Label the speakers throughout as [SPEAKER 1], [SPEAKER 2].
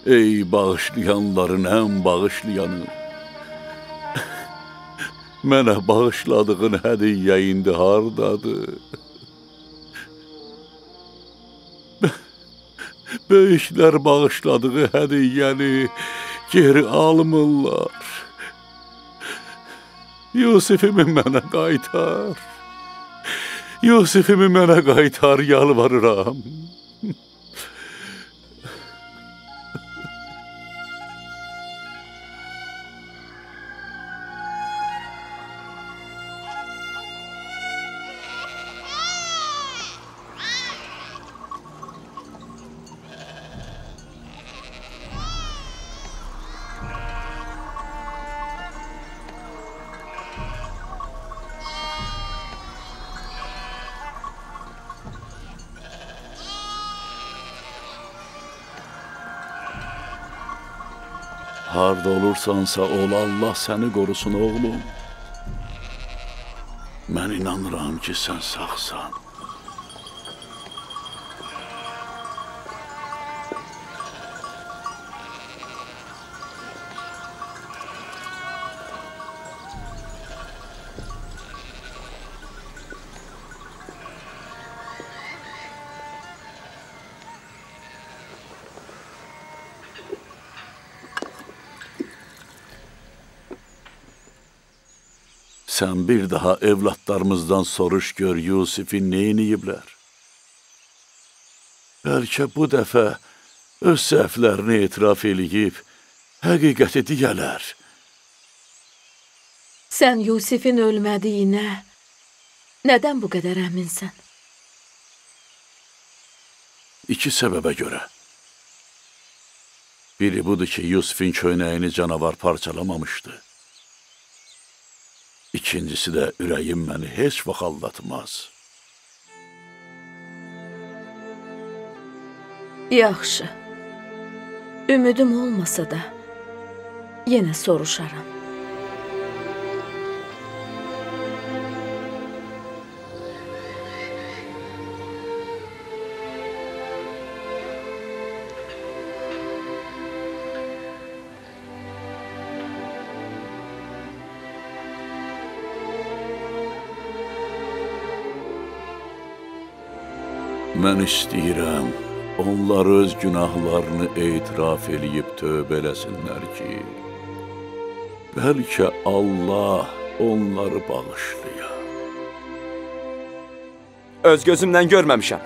[SPEAKER 1] Ey bağışlayanların ən bağışlayanı! Mənə bağışladığın hədiyyə indi hardadır? Böyüklər bağışladığı hədiyyəni geri almırlar. Yusifimi mənə qaytar. Yusifimi mənə qaytar, yalvarıram. Harda olursansa ol, Allah səni qorusun oğlum. Mən inanıram ki, sən sağsan. Sən bir daha evlatlarımızdan soruş gör Yusifi neyniyiblər. Bəlkə bu dəfə öz səhvlərini etiraf eləyib, həqiqəti deyələr.
[SPEAKER 2] Sən Yusifin ölmədiyinə nədən bu qədər əminsən?
[SPEAKER 1] İki səbəbə görə. Biri budur ki, Yusifin köynəyini canavar parçalamamışdı. İkincisi də ürəyim məni heç vaxt aldatmaz.
[SPEAKER 2] Yaxşı. Ümidim olmasa da yenə soruşaram.
[SPEAKER 1] Mən istəyirəm, onlar öz günahlarını etiraf eləyib tövbə eləsinlər ki, bəlkə Allah onları bağışlaya.
[SPEAKER 3] Öz gözümlə görməmişəm.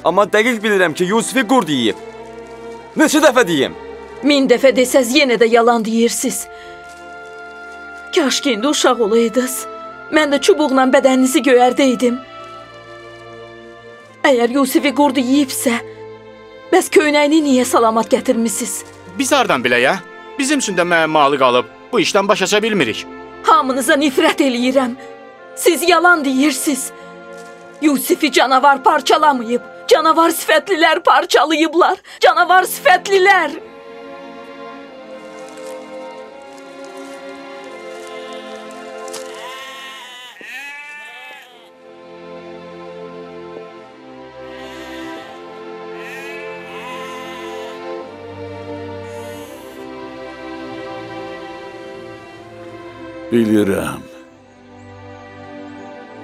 [SPEAKER 3] Amma dəqiq bilirəm ki, Yusifi qurd yiyib. Neçə dəfə deyim?
[SPEAKER 2] 1000 dəfə desəz yenə də yalan deyirsiniz. Kaş ki, indi uşaq olaydınız. Mən də çubuqla bədəninizi göyərdəydim. Əgər Yusifi qurdu yiyibsə, bəs köynəyini niyə salamat gətirmişsiniz?
[SPEAKER 4] Biz hardan bilək, ya? Bizim üçün də müəmmalı qalıb. Bu işdən baş aça bilmirik.
[SPEAKER 2] Hamınıza nifrət eləyirəm. Siz yalan deyirsiniz. Yusifi canavar parçalamayıb. Canavar sifətlilər parçalayıblar. Canavar sifətlilər.
[SPEAKER 1] Bilirəm.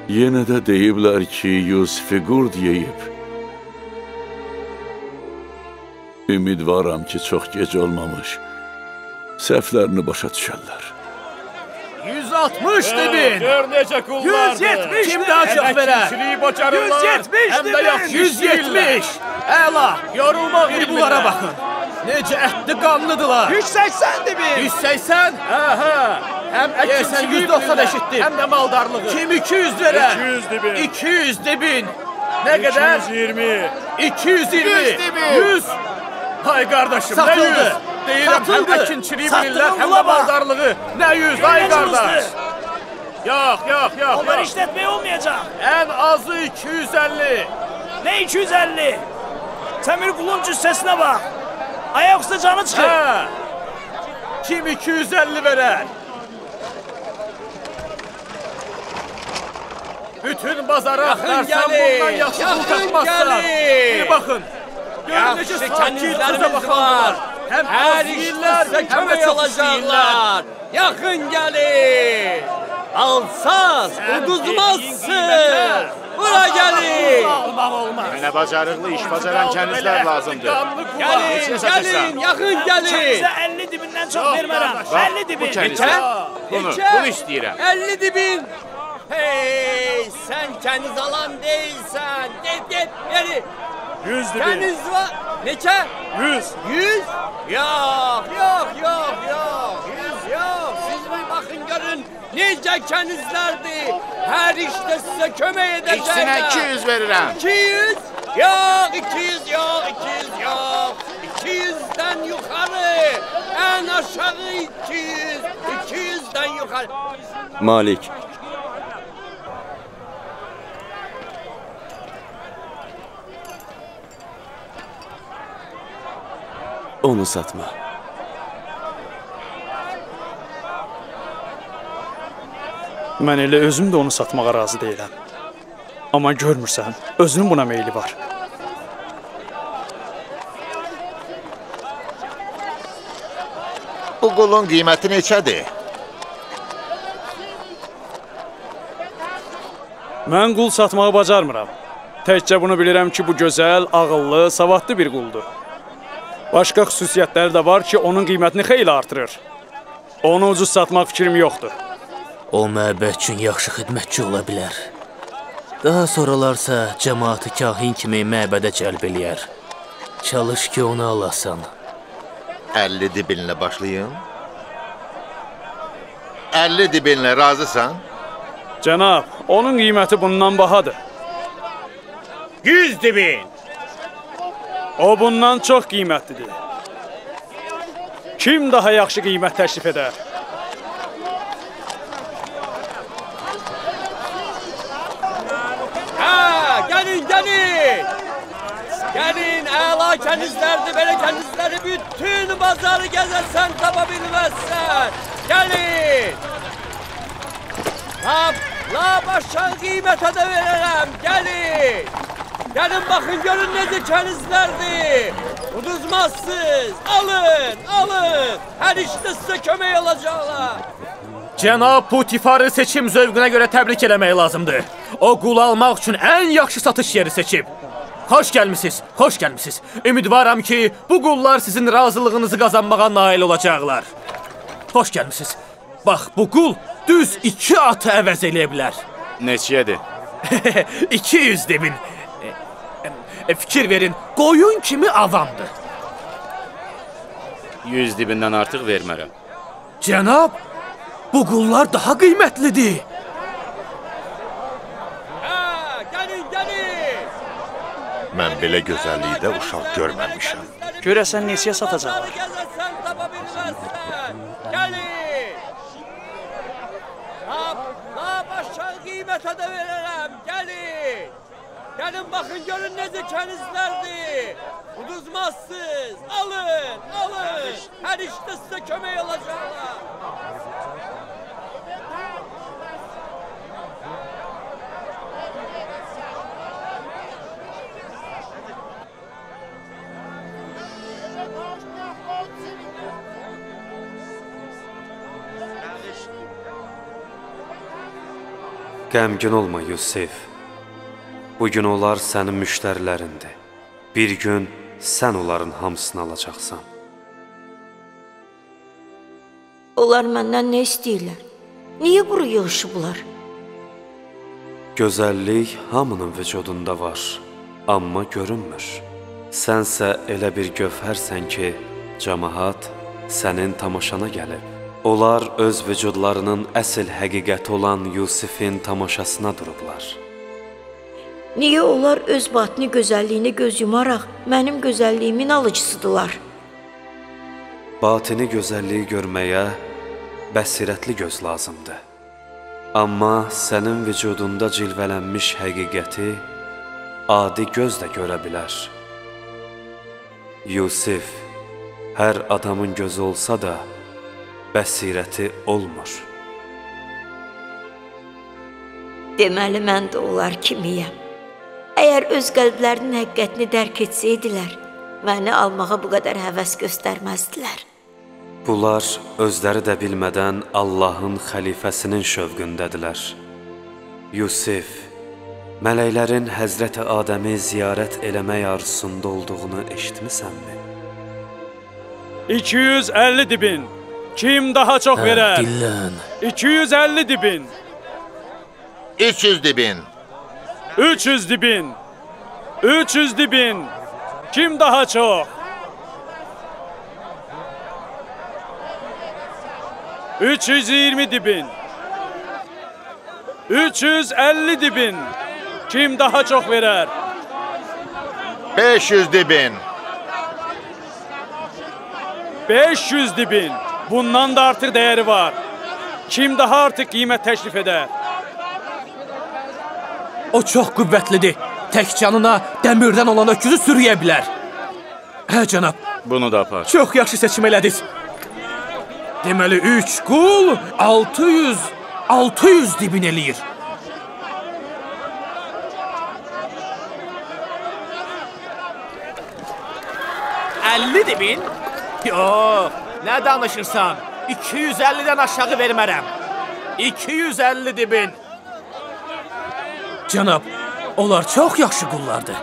[SPEAKER 1] Yenə də deyiblər ki, Yusifi qurd yeyib. Ümidvaram ki, çox gec olmamış. Səhvlərini başa düşərlər.
[SPEAKER 5] 160 bin.
[SPEAKER 6] Gör necə qullardır.
[SPEAKER 5] 170 kim daha çox verər? 170 bin. 170. Əla.
[SPEAKER 6] Yorulmaq
[SPEAKER 5] bir bunlara baxın. Necə ətli qanlıdılar.
[SPEAKER 7] 180 bin.
[SPEAKER 5] 180.
[SPEAKER 6] Hə. Həm əkinçiliyi
[SPEAKER 5] 190 eşitdim.
[SPEAKER 6] Həm də maldarlığı.
[SPEAKER 5] Kim 200 verər?
[SPEAKER 6] 200 bin.
[SPEAKER 5] 200 bin. Nə qədər?
[SPEAKER 6] 220.
[SPEAKER 5] 220.
[SPEAKER 6] 100. Hay qardaşım,
[SPEAKER 5] satıldı.
[SPEAKER 6] Nə 100? Deyirəm,
[SPEAKER 5] satıldı.
[SPEAKER 6] Həm əkinçiliyi bilirlər, həm də maldarlığı. Nə 100, ay qardaş? Yox, yox, yox.
[SPEAKER 7] Onlar işlətmək olmayacaq.
[SPEAKER 6] Ən azı 250.
[SPEAKER 7] Nə 250? Sən bir qulun cüssəsinə bax. Ayaq üstə canı çıxır.
[SPEAKER 6] Hə. Kim 250 verər? Bütün bazarı axtarsan bundan yaxşı pul tapmazsan. Bir baxın. Görün necə sakit sözə baxanlar. Həm
[SPEAKER 5] Hər işdə kömək olacaqlar. Yaxın gəlin. Alsaz, uduzmazsınız. Bura gəlin.
[SPEAKER 4] Mənə bacarıqlı iş bacaran kənizlər lazımdır.
[SPEAKER 5] Gəlin, gəlin, yaxın gəlin.
[SPEAKER 7] Kənizə 50 dibindən çox vermərəm. 50 dibin.
[SPEAKER 4] Neçə? Bunu istəyirəm.
[SPEAKER 5] 50 dibin. Hey, sən kəniz alan deyilsən. Get, get, geri.
[SPEAKER 6] 100 dibin.
[SPEAKER 5] Kəniz var. Neçə?
[SPEAKER 6] 100.
[SPEAKER 5] 100? Yox, yox, yox, yox. 100 yox. Siz bir baxın görün necə kənizlərdir. Hər işdə sizə kömək edəcəklər.
[SPEAKER 4] İkisinə 200 verirəm.
[SPEAKER 5] 200? Yox, 200 yox, 200 yox. 200-dən yuxarı. Ən aşağı 200. 200-dən yuxarı.
[SPEAKER 3] Malik. Onu satma.
[SPEAKER 8] Mən elə özüm də onu satmağa razı deyiləm. Amma görmürsən, özünün buna meyli var.
[SPEAKER 9] Bu qulun qiyməti neçədir?
[SPEAKER 8] Mən qul satmağı bacarmıram. Təkcə bunu bilirəm ki, bu gözəl, ağıllı, savadlı bir quldur. Başqa xüsusiyyətləri də var ki, onun qiymətini xeyli artırır. Onu ucuz satmaq fikrim yoxdur.
[SPEAKER 10] O məbəd üçün yaxşı xidmətçi ola bilər. Daha sonralarsa cəmaatı kahin kimi məbədə cəlb eləyər. Çalış ki, onu alasan.
[SPEAKER 9] 50 dibinlə başlayın. 50 dibinlə razısan?
[SPEAKER 8] Cənab, onun qiyməti bundan bahadır.
[SPEAKER 6] 100 dibin.
[SPEAKER 8] O bundan çox qiymətlidir. Kim daha yaxşı qiymət təklif edər?
[SPEAKER 5] Hə, gəlin, gəlin! Gəlin, əla kənizlərdir, belə kənizləri bütün bazarı gəzəsən, tapa bilməzsən. Gəlin! Lap aşağı qiymətə də verərəm, gəlin! Gəlin, baxın, görün necə kənizlərdir. Uduzmazsınız. Alın, alın. Hər işdə sizə kömək olacaqlar.
[SPEAKER 6] Cənab Putifarı seçim zövqünə görə təbrik eləmək lazımdır. O qul almaq üçün ən yaxşı satış yeri seçib. Xoş gəlmisiniz, xoş gəlmisiniz. Ümidvaram ki, bu qullar sizin razılığınızı qazanmağa nail olacaqlar. Xoş gəlmisiniz. Bax, bu qul düz 2 atı əvəz eləyə bilər.
[SPEAKER 4] Neçəyədir?
[SPEAKER 6] 200 dibin. Fikir verin, qoyun kimi avamdır.
[SPEAKER 4] 100 dibindən artıq vermərəm.
[SPEAKER 6] Cənab, bu qullar daha qiymətlidir.
[SPEAKER 5] Hə, gəlin, gəlin.
[SPEAKER 9] Mən belə gözəllikdə uşaq görməmişəm.
[SPEAKER 7] Görəsən neçəyə satacaqlar?
[SPEAKER 5] Gəlin. Lap aşağı qiymətə də verərəm, gəlin. Gəlin, baxın, görün necə kənizlərdir. Uduzmazsınız. Alın, alın. Hər işdə sizə kömək olacaqlar.
[SPEAKER 11] Qəmgin olma, Yusif. Bugün onlar sənin müştərilərindir. Bir gün sən onların hamısını alacaqsan.
[SPEAKER 12] Onlar məndən nə istəyirlər? Niyə bura yığışıblar?
[SPEAKER 11] Gözəllik hamının vücudunda var, amma görünmür. Sənsə elə bir gövhərsən ki, camaat sənin tamaşana gəlib. Onlar öz vücudlarının əsl həqiqəti olan Yusifin tamaşasına durublar.
[SPEAKER 12] Niyə onlar öz batini gözəlliyinə göz yumaraq mənim gözəlliyimin alıcısıdırlar?
[SPEAKER 11] Batini gözəlliyi görməyə bəsirətli göz lazımdır. Amma sənin vücudunda cilvələnmiş həqiqəti adi göz də görə bilər. Yusif, hər adamın gözü olsa da bəsirəti olmur.
[SPEAKER 12] Deməli, mən də onlar kimiyəm. Əgər öz qəlblərinin həqiqətini dərk etsəydilər, məni almağa bu qədər həvəs göstərməzdilər.
[SPEAKER 11] Bunlar özləri də bilmədən Allahın xəlifəsinin şövqündədirlər. Yusif, mələklərin Həzrəti Adəmi ziyarət eləmək arzusunda olduğunu eşitmisənmi?
[SPEAKER 8] 250 dibin. Kim daha çox verər?
[SPEAKER 10] Dillən.
[SPEAKER 8] 250 dibin.
[SPEAKER 9] 300 dibin.
[SPEAKER 8] 300 dibin. 300 dibin. Kim daha çox? 320 dibin. 350 dibin. Kim daha çox verər?
[SPEAKER 9] 500 dibin.
[SPEAKER 8] 500 dibin. Bundan da artıq dəyəri var. Kim daha artıq qiymət təklif edər?
[SPEAKER 6] O çox qüvvətlidir. Tək canına dəmirdən olan öküzü sürüyə bilər. Hə, cənab.
[SPEAKER 4] Bunu da apar.
[SPEAKER 6] Çox yaxşı seçim elədiniz. Deməli, 3 qul 600 dibin eləyir. $50 dibin? Yox, nə danışırsan? 250-dən aşağı vermərəm. 250 dibin. Cənab, onlar çox yaxşı qullardır.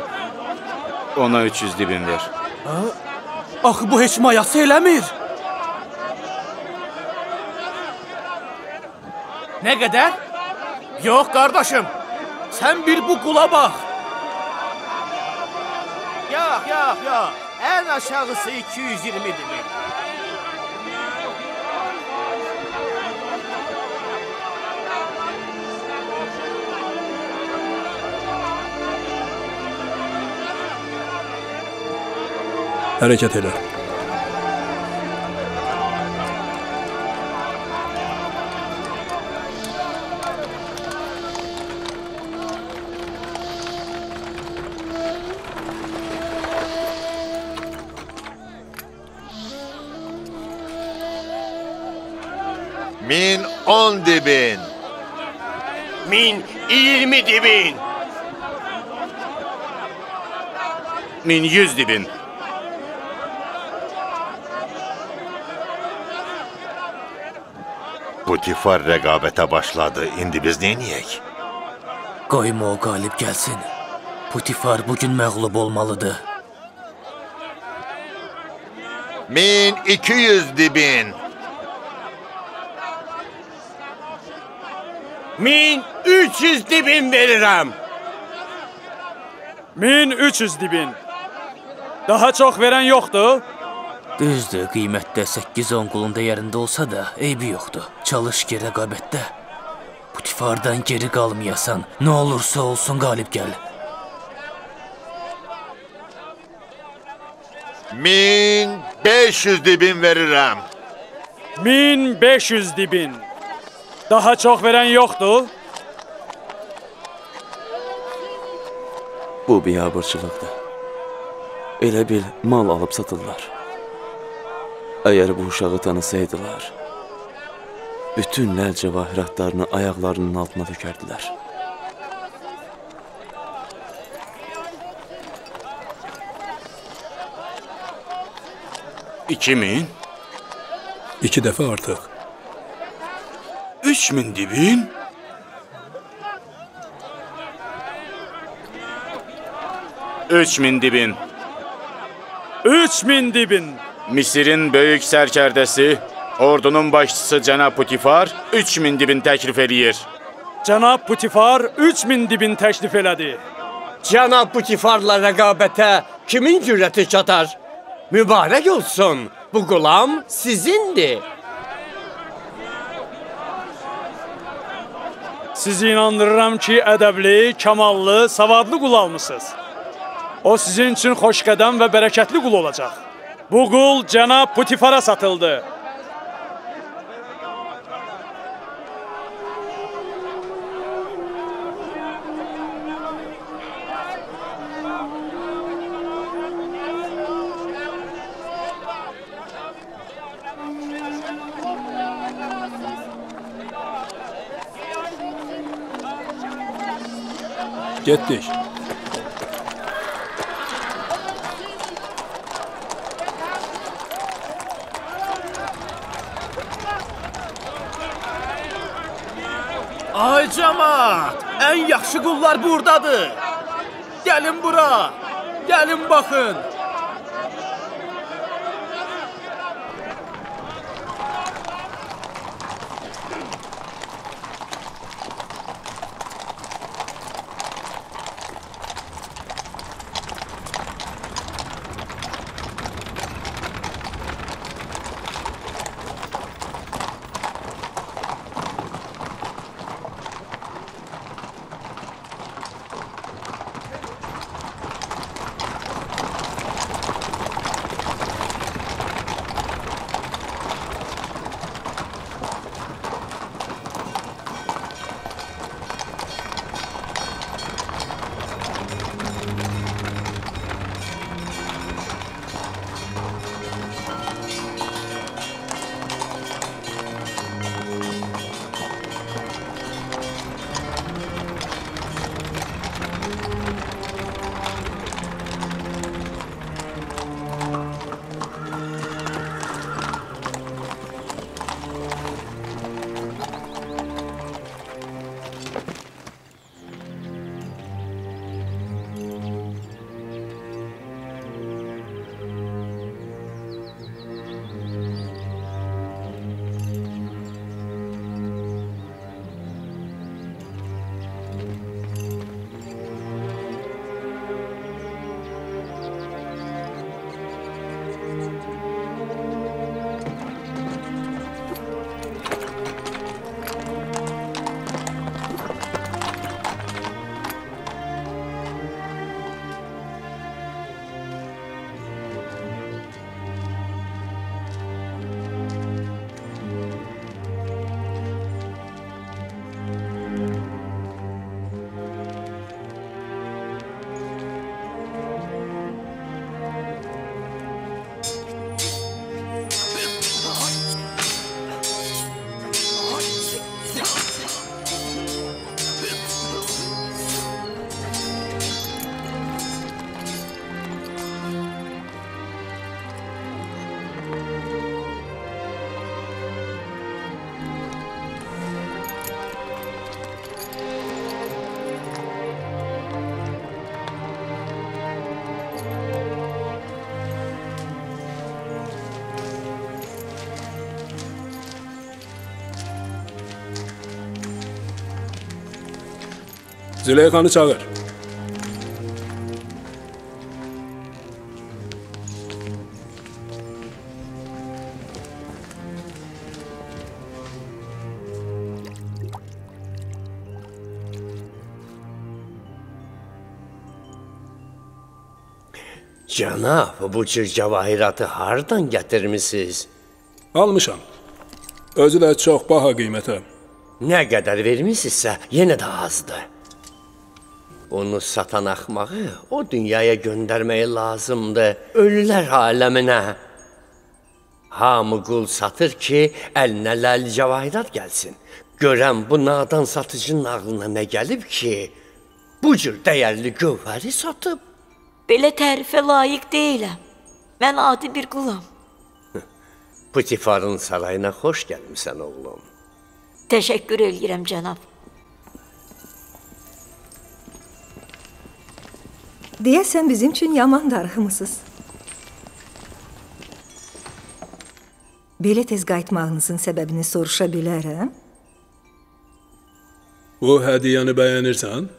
[SPEAKER 4] Ona 300 dibin ver.
[SPEAKER 6] Ha? Axı bu heç mayası eləmir. Nə qədər? Yox, qardaşım, sən bir bu qula bax. Yox, yox, yox. Ən aşağısı 220 dibin.
[SPEAKER 13] Hərəkət elə.
[SPEAKER 9] Min 10 dibin.
[SPEAKER 5] 1020 dibin.
[SPEAKER 4] 1100 dibin.
[SPEAKER 9] Putifar rəqabətə başladı. İndi biz neyniyək?
[SPEAKER 10] Qoyma o qalib gəlsin. Putifar bugün məğlub olmalıdır.
[SPEAKER 9] 1200 dibin.
[SPEAKER 5] 1300 dibin verirəm.
[SPEAKER 8] 1300 dibin. Daha çox verən yoxdur.
[SPEAKER 10] Düzdür, qiymətdə 8-10 qulun dəyərində olsa da eybi yoxdur. Çalış ki, rəqabətdə Putifardan geri qalmayasan, nə olursa olsun qalib gəl.
[SPEAKER 9] 1500 dibin verirəm.
[SPEAKER 8] 1500 dibin. Daha çox verən yoxdur.
[SPEAKER 3] Bu biabırçılıqdır. Elə bil mal alıb satırlar. Əgər bu uşağı tanısaydılar, bütün ləl cəvahiratlarını ayaqlarının altına tökərdilər.
[SPEAKER 4] $2000?
[SPEAKER 13] 2 dəfə artıq.
[SPEAKER 4] 3000 dibin? $3000 dibin.
[SPEAKER 8] 3000 dibin.
[SPEAKER 4] Misirin böyük sərkərdəsi, ordunun başçısı Cənab Putifar 3000 dibin təklif eləyir.
[SPEAKER 8] Cənab Putifar 3000 dibin təklif elədi.
[SPEAKER 5] Cənab Putifarla rəqabətə kimin cürəti çatar? Mübarək olsun, bu qulam sizindir.
[SPEAKER 8] Sizi inandırıram ki, ədəbli, kamallı, savadlı qul almısınız. O sizin üçün xoşqədəm və bərəkətli qul olacaq. Bu qul Cənab Putifara satıldı.
[SPEAKER 13] Getdik.
[SPEAKER 6] Ay camaat, ən yaxşı qullar buradadır. Gəlin bura, gəlin baxın.
[SPEAKER 13] Züleyxanı çağır.
[SPEAKER 5] Cənab, bu cür cəvahiratı hardan gətirmisiniz?
[SPEAKER 13] Almışam. Özü də çox baha qiymətə.
[SPEAKER 5] Nə qədər vermisinizsə, yenə də azdır. Onu satan axmağı o dünyaya göndərməyi lazımdır, ölülər aləminə. Hamı qul satır ki, əlinə ləl cəvahirat gəlsin. Görən bu nadan satıcının ağlına nə gəlib ki, bu cür dəyərli gövhəri satıb.
[SPEAKER 12] Belə tərifə layiq deyiləm. Mən adi bir qulam.
[SPEAKER 5] Putifarın sarayına xoş gəlmisən, oğlum.
[SPEAKER 12] Təşəkkür eləyirəm, cənab.
[SPEAKER 14] Deyəsən bizim üçün yaman darıxmısınız. Belə tez qayıtmağınızın səbəbini soruşa bilərəm.
[SPEAKER 13] Bu hədiyyəni bəyənirsən?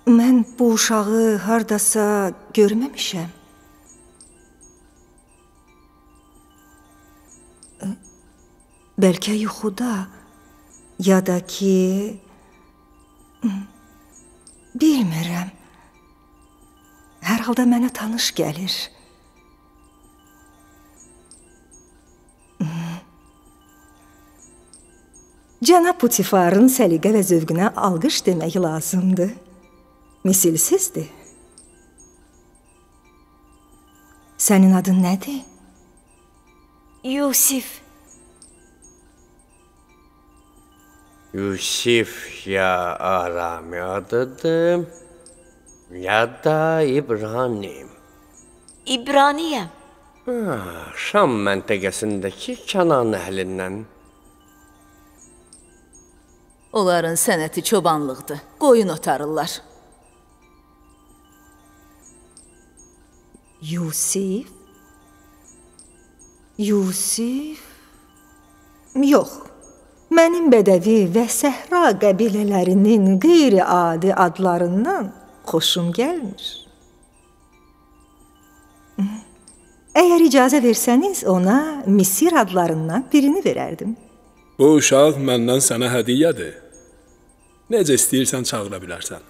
[SPEAKER 14] Mən bu uşağı hardasa görməmişəm. Bəlkə yuxuda, ya da ki, bilmirəm. Hər halda mənə tanış gəlir. Cənab Putifarın səliqə və zövqünə alqış demək lazımdır. Misilsizdir. Sənin adın nədir?
[SPEAKER 12] Yusif.
[SPEAKER 5] Yusif ya Arami adıdır, Ya da İbrani.
[SPEAKER 12] İbraniyəm.
[SPEAKER 5] Şam məntəqəsindəki Kənan əhlindən.
[SPEAKER 15] Onların sənəti çobanlıqdır. Qoyun otarırlar.
[SPEAKER 14] Yusif? Yusif? Yox. Mənim bədəvi və səhra qəbilələrinin qeyri-adi adlarından xoşum gəlmir. Əgər icazə versəniz, ona Misir adlarından birini verərdim.
[SPEAKER 13] Bu uşaq məndən sənə hədiyyədir. Necə istəyirsən çağıra bilərsən.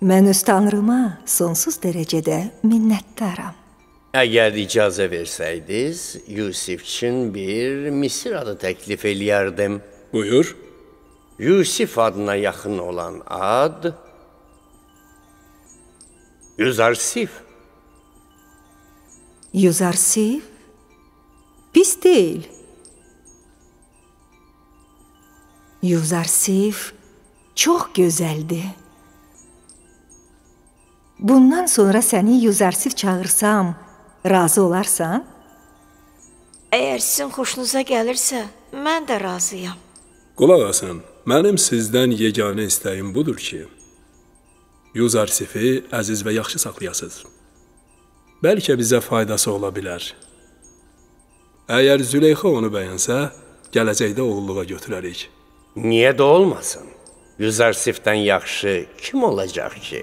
[SPEAKER 14] Mən öz tanrıma sonsuz dərəcədə minnətdaram.
[SPEAKER 5] Əgər icazə versəydiz, Yusif üçün bir Misir adı təklif eləyərdim.
[SPEAKER 13] Buyur.
[SPEAKER 5] Yusif adına yaxın olan ad Yuzarsif.
[SPEAKER 14] Yuzarsif? Pis deyil. Yuzarsif çox gözəldir. Bundan sonra səni Yuzarsif çağırsam, razı olarsan?
[SPEAKER 12] Əgər sizin xoşunuza gəlirsə, mən də razıyam.
[SPEAKER 13] Qulaq asın, mənim sizdən yeganə istəyim budur ki, Yuzarsifi əziz və yaxşı saxlayasınız. Bəlkə bizə faydası ola bilər. Əgər Züleyxa onu bəyənsə, gələcəkdə oğulluğa götürərik.
[SPEAKER 5] Niyə də olmasın? Yuzarsifdən yaxşı kim olacaq ki?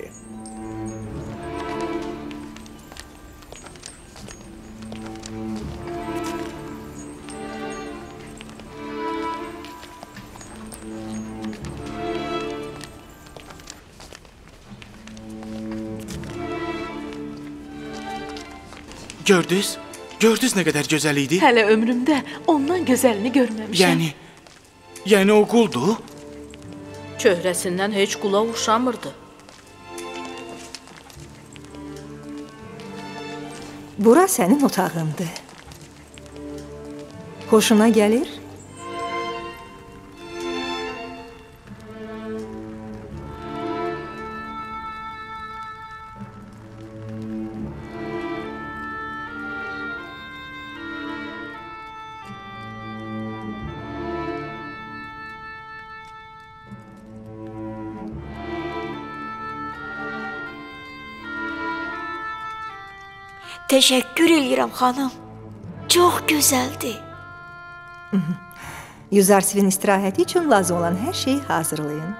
[SPEAKER 4] Gördünüz? Gördünüz nə qədər gözəl idi?
[SPEAKER 2] Hələ ömrümdə ondan gözəlini görməmişəm.
[SPEAKER 4] Yəni o quldur?
[SPEAKER 2] Çöhrəsindən heç qula oxşamırdı.
[SPEAKER 14] Bura sənin otağındır. Xoşuna gəlir?
[SPEAKER 12] Təşəkkür eləyirəm, xanım. Çox gözəldir.
[SPEAKER 14] Yuzarsifin istirahəti üçün lazım olan hər şeyi hazırlayın.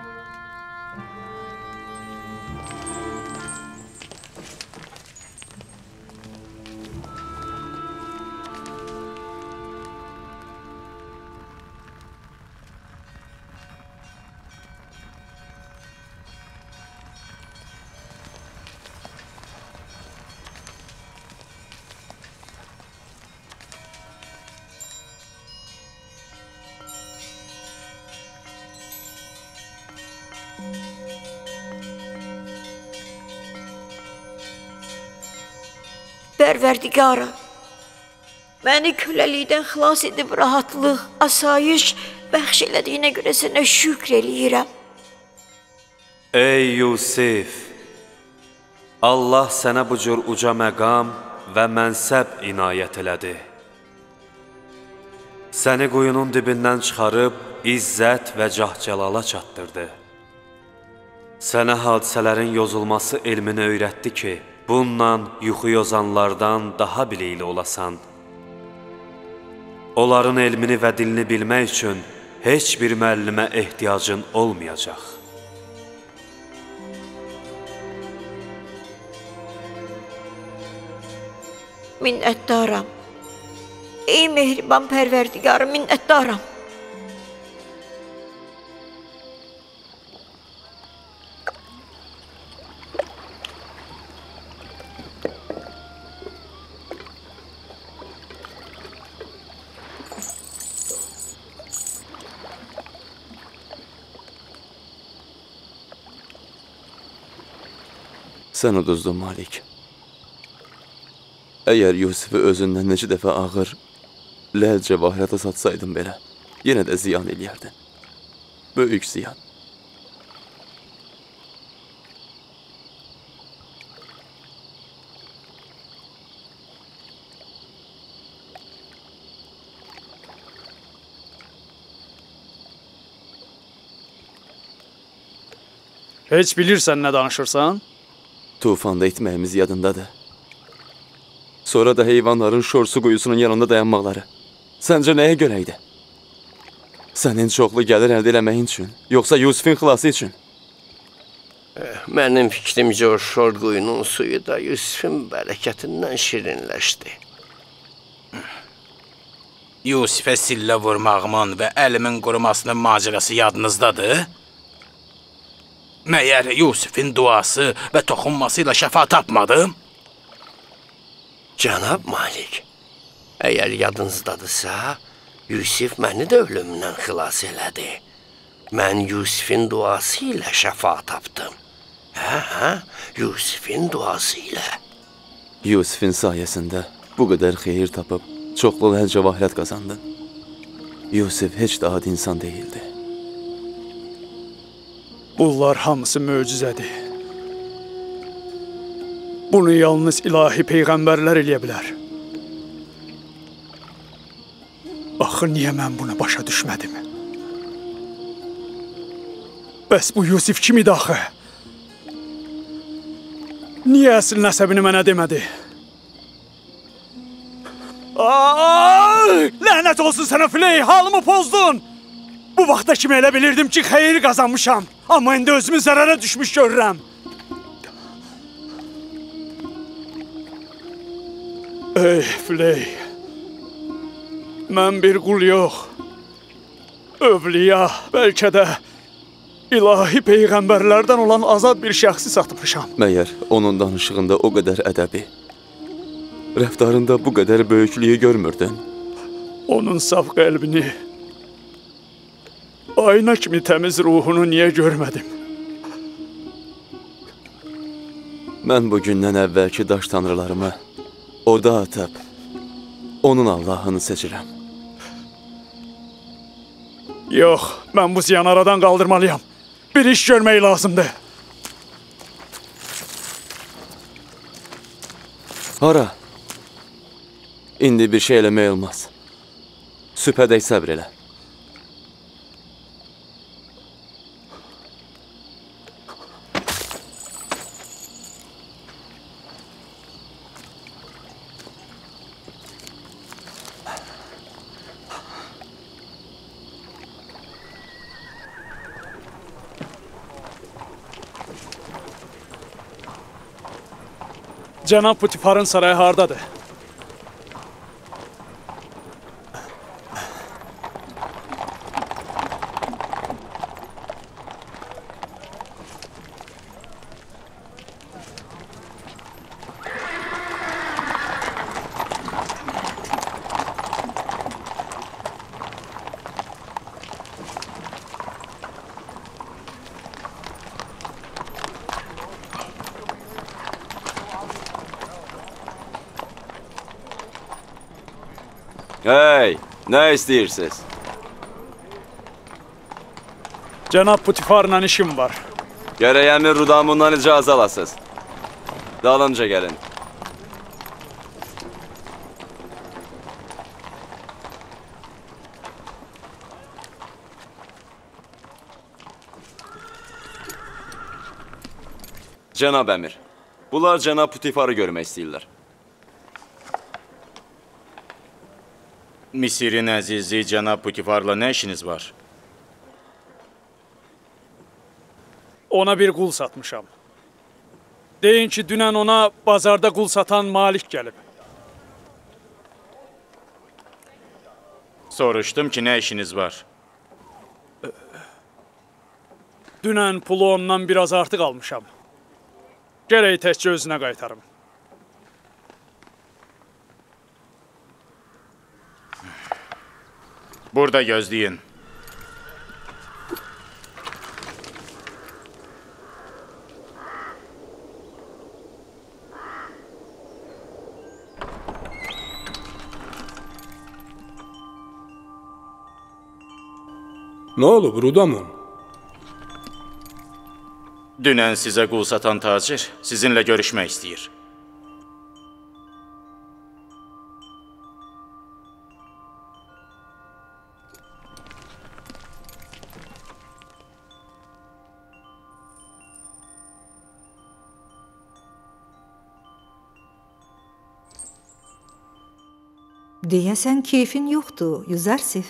[SPEAKER 12] Pərverdigara, məni köləlikdən xilas edib rahatlıq, asayiş bəxş elədiyinə görə sənə şükr eləyirəm.
[SPEAKER 11] Ey Yusif! Allah sənə bu cür uca məqam və mənsəb inayət elədi. Səni quyunun dibindən çıxarıb izzət və cah-cəlala çatdırdı. Sənə hadisələrin yozulması elmini öyrətdi ki, bununla yuxu yozanlardan daha bilikli olasan. Onların elmini və dilini bilmək üçün heç bir müəllimə ehtiyacın olmayacaq.
[SPEAKER 12] Minnətdaram. Ey mehriban pərverdigarım, minnətdaram.
[SPEAKER 3] Sən uduzdun, Malik. Əgər Yusifi özündən neçə dəfə ağır, ləl cəvahirata satsaydın belə, yenə də ziyan eləyərdin. Böyük ziyan.
[SPEAKER 8] Heç bilirsən nə danışırsan?
[SPEAKER 3] Tufanda itməyimiz yadındadır. Sonra da heyvanların şor su quyusunun yanında dayanmaqları. Səncə nəyə görə idi? Sənin çoxlu gəlir əldə eləməyin üçün, yoxsa Yusifin xilası üçün?
[SPEAKER 16] Mənim fikrimcə o şor quyunun suyu da Yusifin bərəkətindən şirinləşdi.
[SPEAKER 4] Yusifə sillə vurmağımın və əlimin qurumasının macərası yadınızdadır? Məyər Yusifin duası və toxunması ilə şəfa tapmadım?
[SPEAKER 16] Cənab Malik, əgər yadınızdadırsa, Yusif məni də ölümdən xilas elədi. Mən Yusifin duası ilə şəfa tapdım. Hə, Yusifin duası ilə.
[SPEAKER 3] Yusifin sayəsində bu qədər xeyir tapıb, çoxlu ləl-cəvahirət qazandın. Yusif heç də adi insan deyildi.
[SPEAKER 8] Bunlar hamısı möcüzədir. Bunu yalnız ilahi peyğəmbərlər eləyə bilər. Axı niyə mən bunu başa düşmədim? Bəs bu Yusif kim idi axı? Niyə əsl nəsəbini mənə demədi? Lənət olsun sənə Filey, halımı pozdun! Bu vaxta kimi elə bilirdim ki, xeyir qazanmışam. Amma indi özümü zərərə düşmüş görürəm. Ey Filey, mən bir qul yox, övliya, bəlkə də ilahi peyğəmbərlərdən olan azad bir şəxsi satmışam.
[SPEAKER 3] Məyər onun danışığında o qədər ədəbi, rəftarında bu qədər böyüklüyü görmürdün?
[SPEAKER 8] Onun saf qəlbini, ayna kimi təmiz ruhunu niyə görmədim?
[SPEAKER 3] Mən bugündən əvvəlki daş tanrılarımı oda atıb, onun Allahını seçirəm.
[SPEAKER 8] Yox, mən bu ziyanı aradan qaldırmalıyam. Bir iş görmək lazımdır.
[SPEAKER 3] Hara? İndi bir şey eləmək olmaz. Sübhədək səbr elə.
[SPEAKER 8] Cənab Putifarın sarayı hardadır?
[SPEAKER 3] Hey, nə istəyirsiniz?
[SPEAKER 8] Cənab Putifarla işim var.
[SPEAKER 3] Gərək əmir Rudamundan icazə alasınız. Dalımca gəlin. Cənab əmir, bunlar cənab Putifarı görmək istəyirlər.
[SPEAKER 4] Misirin əzizi cənab Putifarla nə işiniz var?
[SPEAKER 8] Ona bir qul satmışam. Deyin ki, dünən ona bazarda qul satan Malik gəlib.
[SPEAKER 4] Soruşdum ki, nə işiniz var?
[SPEAKER 8] Dünən pulu ondan biraz artıq almışam. Gərək təkcə özünə qaytarım.
[SPEAKER 4] Burada gözləyin.
[SPEAKER 13] Nə olub, Rudamun?
[SPEAKER 4] Dünən sizə qul satan tacir sizinlə görüşmək istəyir.
[SPEAKER 14] Deyəsən keyfin yoxdur, Yuzarsif.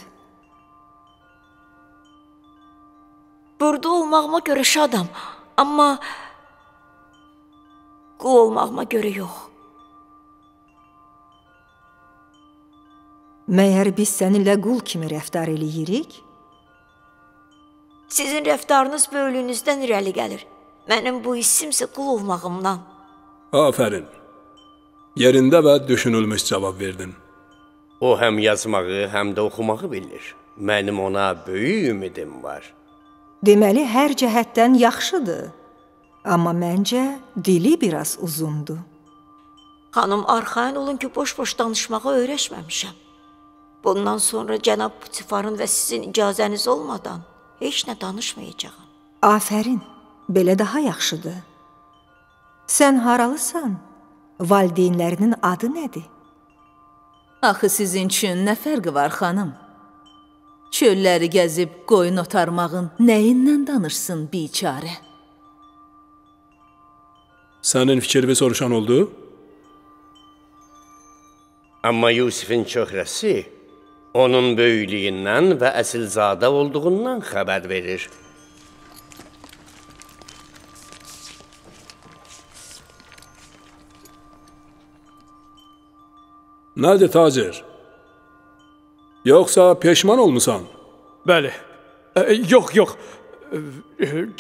[SPEAKER 12] Burada olmağıma görə şadam, amma qul olmağıma görə yox.
[SPEAKER 14] Məyər biz səninlə qul kimi rəftar eləyirik?
[SPEAKER 12] Sizin rəftarınız böyüklüyünüzdən irəli gəlir. Mənim bu hissimsə qul olmağımdan.
[SPEAKER 13] Afərin. Yerində və düşünülmüş cavab verdin.
[SPEAKER 16] O həm yazmağı, həm də oxumağı bilir. Mənim ona böyük ümidim var.
[SPEAKER 14] Deməli, hər cəhətdən yaxşıdır. Amma məncə dili biraz uzundur.
[SPEAKER 12] Xanım, arxayın olun ki, boş-boş danışmağa öyrəşməmişəm. Bundan sonra cənab Putifarın və sizin icazəniz olmadan heç nə danışmayacağam.
[SPEAKER 14] Afərin, belə daha yaxşıdır. Sən haralısan? Valideynlərinin adı nədir?
[SPEAKER 15] Axı sizin üçün nə fərqi var, xanım? Çölləri gəzib qoyun otarmağın nəyindən danışsın biçarə?
[SPEAKER 13] Sənin fikrini soruşan oldu?
[SPEAKER 16] Amma Yusifin çöhrəsi onun böyüklüyündən və əsilzadə olduğundan xəbər verir.
[SPEAKER 13] Nədir tacir? Yoxsa peşman olmusan?
[SPEAKER 8] Bəli. Yox, yox.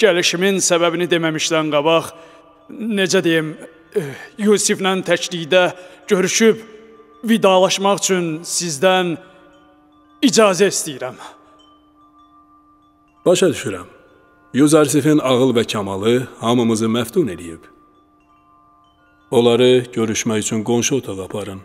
[SPEAKER 8] Gəlişimin səbəbini deməmişdən qabaq, necə deyim, Yusiflə təklikdə görüşüb vidalaşmaq üçün sizdən icazə istəyirəm.
[SPEAKER 13] Başa düşürəm. Yuzarsifin ağıl və kamalı hamımızı məftun eləyib. Onları görüşmək üçün qonşu otağa aparın.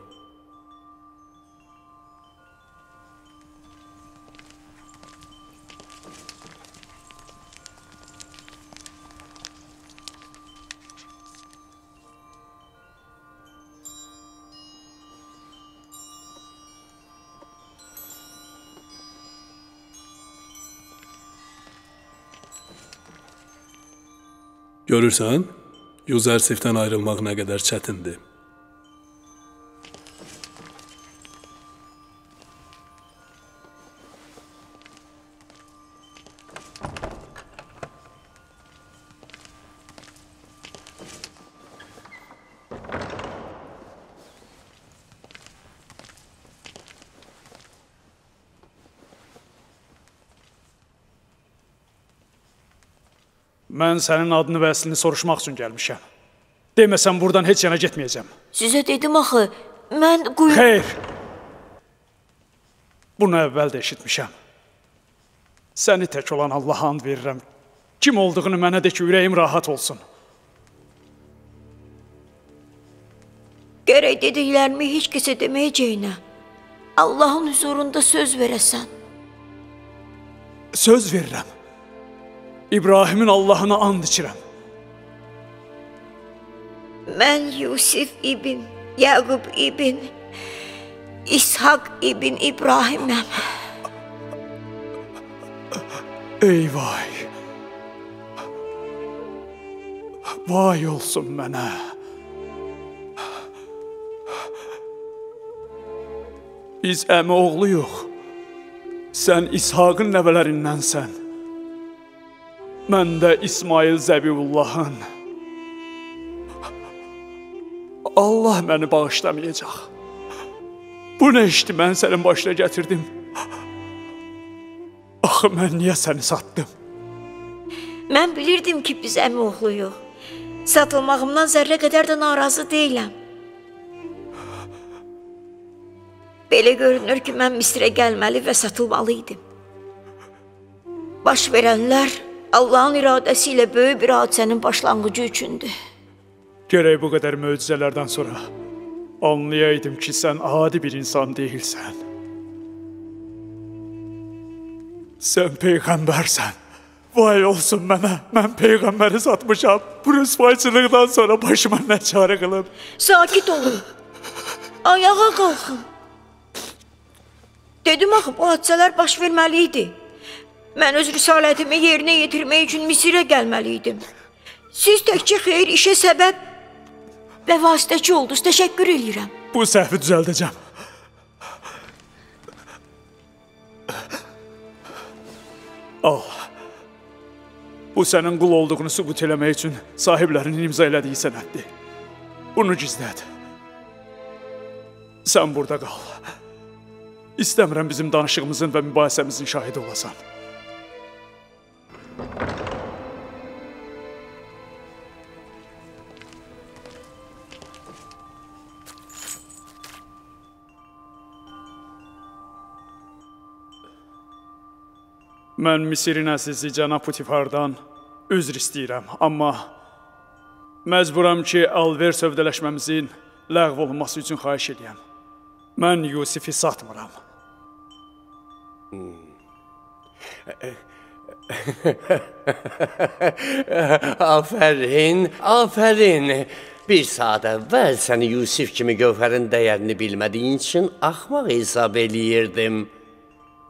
[SPEAKER 13] Görürsən, Yuzarsifdən ayrılmaq nə qədər çətindir.
[SPEAKER 8] Mən sənin adını və əslini soruşmaq üçün gəlmişəm. Deməsəm buradan heç yana getməyəcəm.
[SPEAKER 12] Sizə dedim axı, mən quyu...
[SPEAKER 8] Xeyr! Bunu əvvəl də eşitmişəm. Səni tək olan Allaha and verirəm. Kim olduğunu mənə de ki, ürəyim rahat olsun.
[SPEAKER 12] Gərək dediklərimi heç kəsə deməyəcəyinə Allahın hüzurunda söz verəsən.
[SPEAKER 8] Söz verirəm. İbrahimin Allahına and içirəm.
[SPEAKER 12] Mən Yusif ibn Yaqub ibn İshaq ibn İbrahiməm.
[SPEAKER 8] Ey vay! Vay olsun mənə! Biz əmi oğluyuq. Sən İshaqın nəvələrindənsən. Mən də İsmail Zəbiullahın. Allah məni bağışlamayacaq. Bu nə işdi mən sənin başına gətirdim? Axı mən niyə səni satdım?
[SPEAKER 12] Mən bilirdim ki, biz əmi oğluyuq. Satılmağımdan zərrə qədər də narazı deyiləm. Belə görünür ki, mən Misrə gəlməli və satılmalı idim. Baş verənlər Allahın iradəsi ilə böyük bir hadisənin başlanğıcı üçündür.
[SPEAKER 8] Görək bu qədər möcüzələrdən sonra anlayaydım ki, sən adi bir insan deyilsən. Sən peyğəmbərsən. Vay olsun mənə, mən peyğəmbəri satmışam. Bu rüsvayçılıqdan sonra başıma nə çarə qılıb.
[SPEAKER 12] Sakit olun. Ayağa qalxın. Dedim axı, bu hadisələr baş verməli idi. Mən öz risalətimi yerinə yetirmək üçün Misirə gəlməli idim. Siz təkcə xeyir işə səbəb və vasitəçi oldunuz. Təşəkkür eləyirəm.
[SPEAKER 8] Bu səhvi düzəldəcəm. Al. Bu sənin qul olduğunu sübut eləmək üçün sahiblərinin imza elədiyi sənəddir. Bunu gizlət. Sən burada qal. İstəmirəm bizim danışığımızın və mübahisəmizin şahidi olasan. Mən Misirin əzizi cənab Putifardan üzr istəyirəm, amma məcburam ki, alver sövdələşməmizin ləğv olunması üçün xahiş eləyəm. Mən Yusifi satmıram.
[SPEAKER 16] Afərin, afərin. Bir saat əvvəl səni Yusif kimi gövhərin dəyərini bilmədiyin üçün axmaq hesab eləyirdim.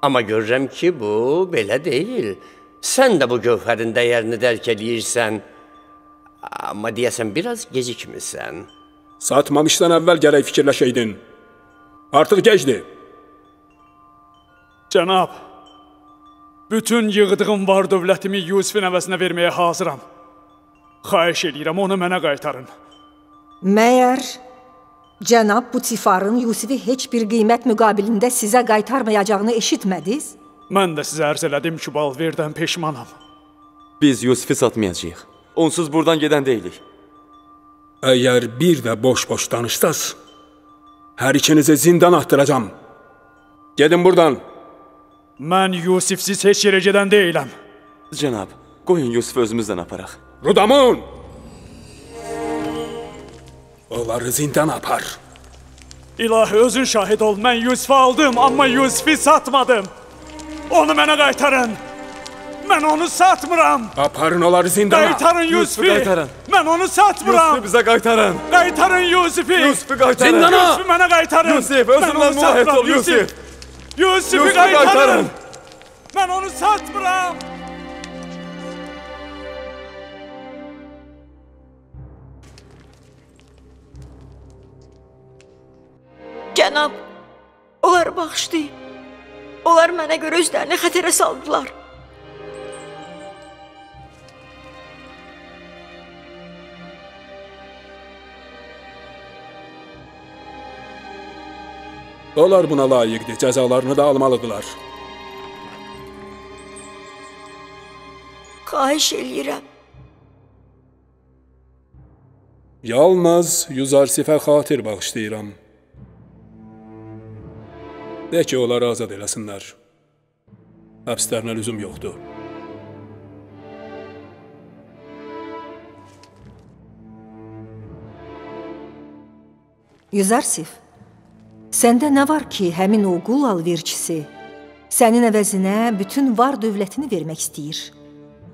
[SPEAKER 16] Amma görürəm ki, bu belə deyil. Sən də bu gövhərin dəyərini dərk eləyirsən. Amma deyəsən biraz gecikmisən.
[SPEAKER 13] Satmamışdan əvvəl gərək fikirləşəydin. Artıq gecdir.
[SPEAKER 8] Cənab, bütün yığdığım var dövlətimi Yusifin əvəzinə verməyə hazıram. Xahiş eləyirəm, onu mənə qaytarın.
[SPEAKER 14] Məyər cənab Putifarın Yusifi heç bir qiymət müqabilində sizə qaytarmayacağını eşitmədiniz?
[SPEAKER 8] Mən də sizə ərz elədim ki, bu alverdən peşmanam.
[SPEAKER 3] Biz Yusifi satmayacağıq. Onsuz buradan gedən deyilik.
[SPEAKER 13] Əgər bir də boş-boş danışsaz, hər ikinizi zindana atdıracam. Gedin buradan.
[SPEAKER 8] Mən Yusifsiz heç yerə gedən deyiləm.
[SPEAKER 3] Cənab, qoyun Yusifi özümüzdən aparaq.
[SPEAKER 13] Rudamun! Onları zindana apar.
[SPEAKER 8] İlahi, özün şahid ol. Mən Yusifi aldım, amma Yusifi satmadım. Onu mənə qaytarın. Mən onu satmıram.
[SPEAKER 13] Aparın onları zindana.
[SPEAKER 8] Qaytarın Yusifi.
[SPEAKER 3] Qaytarın.
[SPEAKER 8] Mən onu satmıram.
[SPEAKER 3] Yusifi bizə qaytarın.
[SPEAKER 8] Qaytarın Yusifi.
[SPEAKER 3] Yusifi qaytarın.
[SPEAKER 13] Zindana.
[SPEAKER 8] Yusifi mənə qaytarın.
[SPEAKER 3] Yusif, özündən mülahiq ol Yusif.
[SPEAKER 8] Yusifi qaytarın. Mən onu satmıram.
[SPEAKER 12] Cənab, onları bağışlayın. Onlar mənə görə özlərini xətərə saldılar.
[SPEAKER 13] Onlar buna layiqdir, cəzalarını da almalıdırlar.
[SPEAKER 12] Xahiş eləyirəm.
[SPEAKER 13] Yalnız Yuzarsifə xatir bağışlayıram. De ki, onları azad eləsinlər. Həbslərinə lüzum yoxdur.
[SPEAKER 14] Yuzarsif, səndə nə var ki, həmin o qul alverçisi sənin əvəzinə bütün var dövlətini vermək istəyir?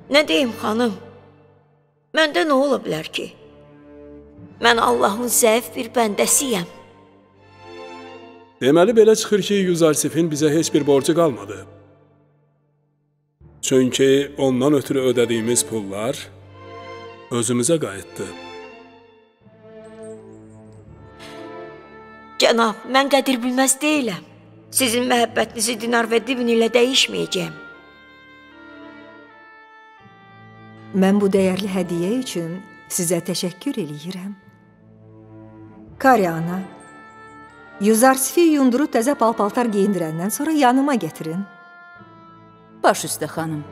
[SPEAKER 12] Nə deyim, xanım? Məndə nə ola bilər ki? Mən Allahın zəif bir bəndəsiyəm.
[SPEAKER 13] Deməli, belə çıxır ki, Yuzarsifin bizə heç bir borcu qalmadı. Çünki ondan ötürü ödədiyimiz pullar özümüzə qayıtdı.
[SPEAKER 12] Cənab, mən qədir bilməz deyiləm. Sizin məhəbbətinizi dinar və divin ilə dəyişməyəcəyəm.
[SPEAKER 14] Mən bu dəyərli hədiyyə üçün sizə təşəkkür eləyirəm. Kari ana, Yuzarsifi yundurub təzə pal-paltar geyindirəndən sonra yanıma gətirin.
[SPEAKER 15] Baş üstə xanım.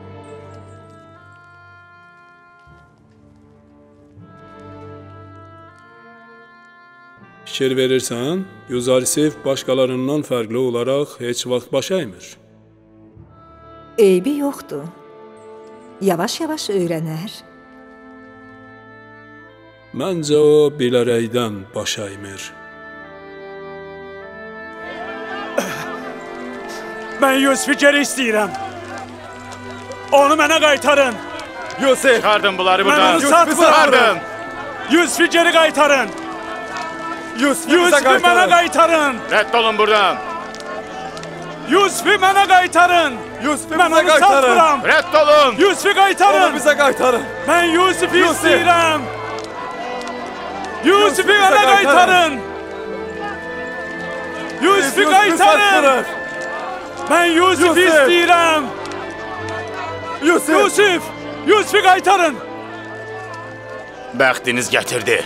[SPEAKER 13] Fikir verirsən, Yuzarsif başqalarından fərqli olaraq heç vaxt baş əymir.
[SPEAKER 14] Eybi yoxdur. Yavaş-yavaş öyrənər.
[SPEAKER 13] Məncə o bilərəkdən baş əymir.
[SPEAKER 8] Mən Yusifi geri istəyirəm. Onu mənə qaytarın.
[SPEAKER 3] Yusif!
[SPEAKER 4] Çıxardın bunları buradan.
[SPEAKER 8] Mən onu satmıram. Yusifi geri qaytarın.
[SPEAKER 3] Yusifi
[SPEAKER 8] mənə qaytarın.
[SPEAKER 4] Rədd olun buradan.
[SPEAKER 8] Yusifi mənə qaytarın.
[SPEAKER 3] Yusifi
[SPEAKER 8] mən onu satmıram.
[SPEAKER 4] Rədd olun.
[SPEAKER 8] Yusifi qaytarın.
[SPEAKER 3] Onu bizə qaytarın.
[SPEAKER 8] Mən Yusifi istəyirəm. Yusifi mənə qaytarın. Yusifi qaytarın. Mən Yusifi istəyirəm. Yusif! Yusif! Yusifi qaytarın!
[SPEAKER 4] Bəxtiniz gətirdi.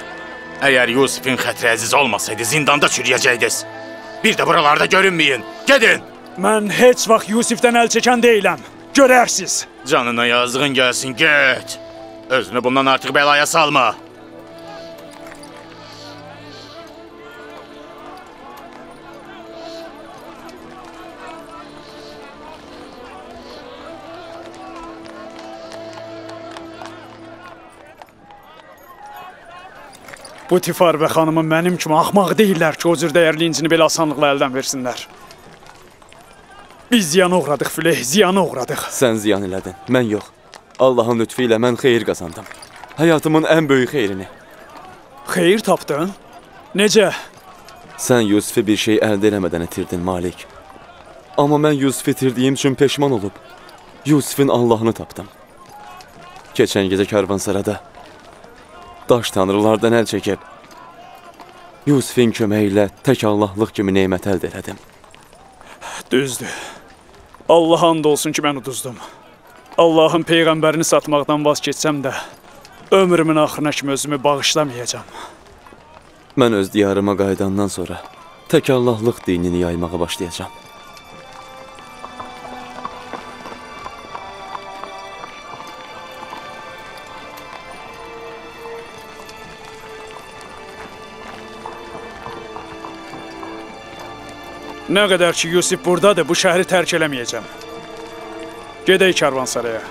[SPEAKER 4] Əgər Yusifin xətri əziz olmasaydı, zindanda çürüyəcəkdiniz. Bir də buralarda görünməyin. Gedin!
[SPEAKER 8] Mən heç vaxt Yusifdən əl çəkən deyiləm. Görərsiz.
[SPEAKER 4] Canına yazığın gəlsin, get. Özünü bundan artıq bəlaya salma.
[SPEAKER 8] Putifar və xanımı mənim kimi axmaq deyirlər ki, o cür dəyərli incini belə asanlıqla əldən versinlər. Biz ziyana uğradıq Füleyh, ziyana uğradıq.
[SPEAKER 3] Sən ziyan elədin, mən yox. Allahın lütfü ilə mən xeyir qazandım. Həyatımın ən böyük xeyrini.
[SPEAKER 8] Xeyir tapdın? Necə?
[SPEAKER 3] Sən Yusifi bir şey əldə eləmədən itirdin, Malik. Amma mən Yusifi itirdiyim üçün peşman olub, Yusifin Allahını tapdım. Keçən gecə karvansarada daş tanrılardan əl çəkib, Yusifin köməyi ilə tək Allahlıq kimi nemət əldə elədim.
[SPEAKER 8] Düzdür. Allah and olsun ki, mən uduzdum. Allahın peyğəmbərini satmaqdan vaz keçsəm də, ömrümün axırına kimi özümü bağışlamayacağam.
[SPEAKER 3] Mən öz diyarıma qayıdandan sonra tək Allahlıq dinini yaymağa başlayacağam.
[SPEAKER 8] Nə qədər ki, Yusif buradadır, bu şəhəri tərk eləməyəcəm. Gedək karvansaraya.